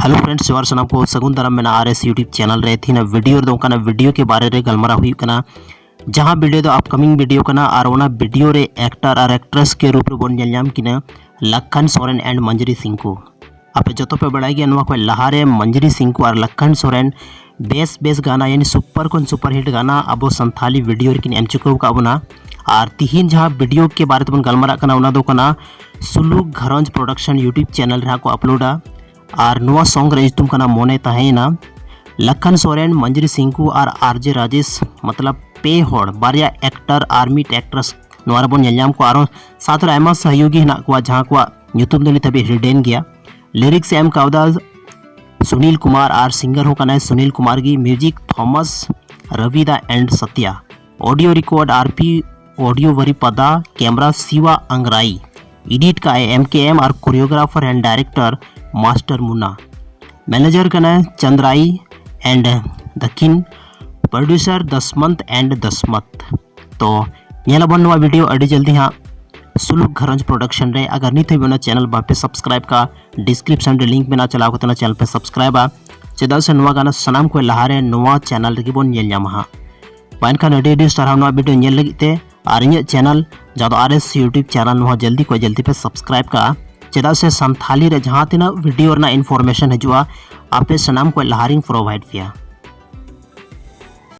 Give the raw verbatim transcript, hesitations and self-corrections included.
Hello friends, ᱡᱚᱦᱟᱨ ᱥᱟᱱᱟᱢ ᱠᱚ, ᱥᱟᱹᱜᱩᱱ ᱫᱟᱨᱟᱢ ᱢᱮᱱᱟᱜᱼᱟ ᱟᱨ ᱮᱥ YouTube ᱪᱮᱱᱮᱞ ᱨᱮ᱾ ᱛᱤᱦᱤᱧᱟᱜ ᱵᱷᱤᱰᱤᱭᱳ ᱨᱮᱫᱚ ᱚᱱᱠᱟᱱᱟᱜ ᱵᱷᱤᱰᱤᱭᱳ ᱠᱮ ᱵᱟᱨᱮ ᱨᱮ ᱜᱟᱞᱢᱟᱨᱟᱣ ᱦᱩᱭᱩᱜ ᱠᱟᱱᱟ, ᱡᱟᱦᱟᱸ ᱵᱷᱤᱰᱤᱭᱳ ᱫᱚ ᱟᱯᱠᱟᱢᱤᱝ ᱵᱷᱤᱰᱤᱭᱳ ᱠᱟᱱᱟ ᱟᱨ ᱚᱱᱟ ᱵᱷᱤᱰᱤᱭᱳ ᱨᱮ ᱮᱠᱴᱟᱨ ᱟᱨ ᱮᱠᱴᱨᱮᱥ ᱠᱮ ᱨᱩᱯ ᱨᱮᱵᱚᱱ ᱧᱮᱞ ᱧᱟᱢ ᱠᱤᱱᱟ ᱞᱟᱠᱷᱟᱱ ᱥᱚᱨᱮᱱ and ᱢᱚᱧᱡᱽᱨᱤ ᱥᱤᱝᱠᱩ᱾ ᱟᱯᱮ ᱡᱚᱛᱚ ᱯᱮ ᱵᱟᱲᱟᱭ ᱜᱮᱭᱟ ᱱᱚᱣᱟ ᱠᱷᱚᱱ ᱞᱟᱦᱟᱨᱮ ᱢᱚᱧᱡᱽᱨᱤ ᱥᱤᱝᱠᱩ ᱟᱨ ᱞᱟᱠᱷᱟᱱ ᱥᱚᱨᱮᱱ ᱵᱮᱥ ᱵᱮᱥ ᱜᱟᱱᱟ, ᱭᱟᱱᱤ ᱥᱩᱯᱟᱨ ᱠᱷᱚᱱ ᱥᱩᱯᱟᱨ ᱦᱤᱴ ᱜᱟᱱᱟ ᱟᱵᱚ ᱥᱟᱱᱛᱷᱟᱞᱤ ᱵᱷᱤᱰᱤᱭᱳ ᱨᱮᱠᱤᱱ ᱮᱢ ᱪᱩᱠᱟᱹᱣ ᱟᱠᱟᱫ ᱵᱚᱱᱟ᱾ ᱟᱨ ᱛᱤᱦᱤᱧ ᱡᱟᱦᱟᱸ ᱵᱷᱤᱰᱤᱭᱳ ᱠᱮ ᱵᱟᱨᱮ ᱛᱮᱵᱚᱱ ᱜᱟᱞᱢᱟᱨᱟᱜ ᱠᱟᱱᱟ, ᱚᱱᱟ ᱫᱚ ᱠᱟᱱᱟ ᱥᱩᱞᱩᱠ ᱜᱷᱟᱨᱚᱸᱡᱽ ᱯᱨᱚᱰᱟᱠᱥᱚᱱ YouTube ᱪᱮᱱᱮᱞ ᱨᱮ ᱦᱟᱸᱜ ᱠᱚ ᱟᱯᱞᱳᱰᱟ᱾ ᱟᱨ ᱱᱚᱣᱟ ᱥᱚᱝ ᱨᱮ ᱧᱩᱛᱩᱢ ᱠᱟᱱᱟ ᱢᱚᱱᱮ ᱛᱟᱦᱮᱸᱭᱮᱱᱟ᱾ ᱞᱟᱠᱷᱟᱱ ᱥᱚᱨᱮᱱ, ᱢᱚᱧᱡᱽᱨᱤ ᱥᱤᱝᱠᱩ ᱟᱨ ᱟᱨ ᱡᱮ ᱨᱟᱡᱮᱥ, ᱢᱚᱛᱞᱚᱵ ᱯᱮ ᱦᱚᱲ, ᱵᱟᱨᱭᱟ ᱮᱠᱴᱟᱨ ᱟᱨ ᱢᱤᱫ ᱮᱠᱴᱨᱮᱥ ᱱᱚᱣᱟ ᱨᱮᱵᱚᱱ ᱧᱮᱞ ᱧᱟᱢ ᱠᱚᱣᱟ᱾ ᱟᱨᱦᱚᱸ ᱥᱟᱶᱛᱮ ᱨᱮ ᱟᱭᱢᱟ ᱥᱚᱦᱭᱳᱜᱤ ᱦᱮᱱᱟᱜ ᱠᱚᱣᱟ, ᱡᱟᱦᱟᱸ ᱠᱚᱣᱟᱜ ᱧᱩᱛᱩᱢ ᱫᱚ ᱱᱤᱛ ᱦᱟᱹᱵᱤᱡ ᱦᱤᱰᱮᱱ ᱜᱮᱭᱟ᱾ ᱞᱤᱨᱤᱠᱥ ᱮ ᱮᱢ ᱠᱟᱣᱫᱟ ᱥᱩᱱᱤᱞ ᱠᱩᱢᱟᱨ ᱟᱨ ᱥᱤᱝᱜᱟᱨ ᱦᱚᱸ ᱠᱟᱱᱟᱭ ᱥᱩᱱᱤᱞ ᱠᱩᱢᱟᱨ ᱜᱮ᱾ Music Thomas Rabida and Satya. Audio record R P audio Baripada, camera Shiva Angrai, edit ᱠᱟᱜ ᱮ M K M R choreographer and director master Muna. Manager Kanai Chandrai and Dakhin, producer Dasmant and Dasmant. ᱛᱚ ᱧᱮᱞ ᱟᱵᱚᱱ ᱱᱚᱣᱟ ᱵᱷᱤᱰᱤᱭᱳ ᱟᱹᱰᱤ ᱡᱚᱞᱫᱤ ᱦᱟᱸᱜ ᱥᱩᱞᱩᱠ ᱜᱷᱟᱨᱚᱸᱡᱽ ᱯᱨᱚᱰᱟᱠᱥᱚᱱ ᱨᱮ᱾ ᱟᱜᱟᱨ ᱱᱤᱛ ᱦᱟᱹᱵᱤᱡ ᱚᱱᱟ ᱪᱮᱱᱮᱞ ᱵᱟᱯᱮ ᱥᱟᱵᱥᱠᱨᱟᱭᱤᱵ ᱠᱟᱜᱼᱟ, ᱰᱤᱥᱠᱨᱤᱯᱥᱚᱱ ᱨᱮ ᱞᱤᱝᱠ ᱢᱮᱱᱟᱜᱼᱟ, ᱪᱟᱞᱟᱣ ᱠᱟᱛᱮ ᱚᱱᱟ ᱪᱮᱱᱮᱞ ᱯᱮ ᱥᱟᱵᱥᱠᱨᱟᱭᱤᱵᱟ, ᱪᱮᱫᱟᱜ ᱥᱮ ᱱᱚᱣᱟ ᱜᱟᱱᱟ ᱥᱟᱱᱟᱢ ᱠᱷᱚᱱ ᱞᱟᱦᱟᱨᱮ ᱱᱚᱣᱟ ᱪᱮᱱᱮᱞ ᱨᱮᱜᱮ ᱵᱚᱱ ᱧᱮᱞ ᱧᱟᱢᱟ ᱦᱟᱸᱜ᱾ ᱢᱟ ᱮᱱᱠᱷᱟᱱ ᱟᱹᱰᱤ ᱟᱹᱰᱤ ᱥᱟᱨᱦᱟᱣ ᱱᱚᱣᱟ ᱵᱷᱤᱰᱤᱭᱳ ᱧᱮᱞ ᱞᱟᱹᱜᱤᱫ ᱛᱮ, ᱟᱨ ᱤᱧᱟᱹᱜ ᱪᱮᱱᱮᱞ ᱡᱟᱦᱟᱸ ᱫᱚ ᱟᱨ ᱮᱥ YouTube ᱪᱮᱱᱮᱞ, ᱱᱚᱣᱟ ᱡᱚᱞᱫᱤ ᱠᱷᱚᱱ ᱡᱚᱞᱫᱤ ᱯᱮ ᱥᱟᱵᱥᱠᱨᱟᱭᱤᱵ ᱠᱟᱜᱼᱟ, ᱪᱮᱫᱟᱜ ᱥᱮ ᱥᱟᱱᱛᱷᱟᱞᱤ ᱨᱮ ᱡᱟᱦᱟᱸ ᱛᱤᱱᱟᱹᱜ ᱵᱷᱤᱰᱤᱭᱳ ᱨᱮᱱᱟᱜ ᱤᱱᱯᱷᱚᱨᱢᱮᱥᱚᱱ ᱦᱤᱡᱩᱜᱼᱟ, ᱟᱯᱮ ᱥᱟᱱᱟᱢ ᱠᱷᱚᱱ ᱞᱟᱦᱟᱨᱤᱧ ᱯᱨᱳᱵᱷᱟᱭᱤᱰ ᱯᱮᱭᱟ᱾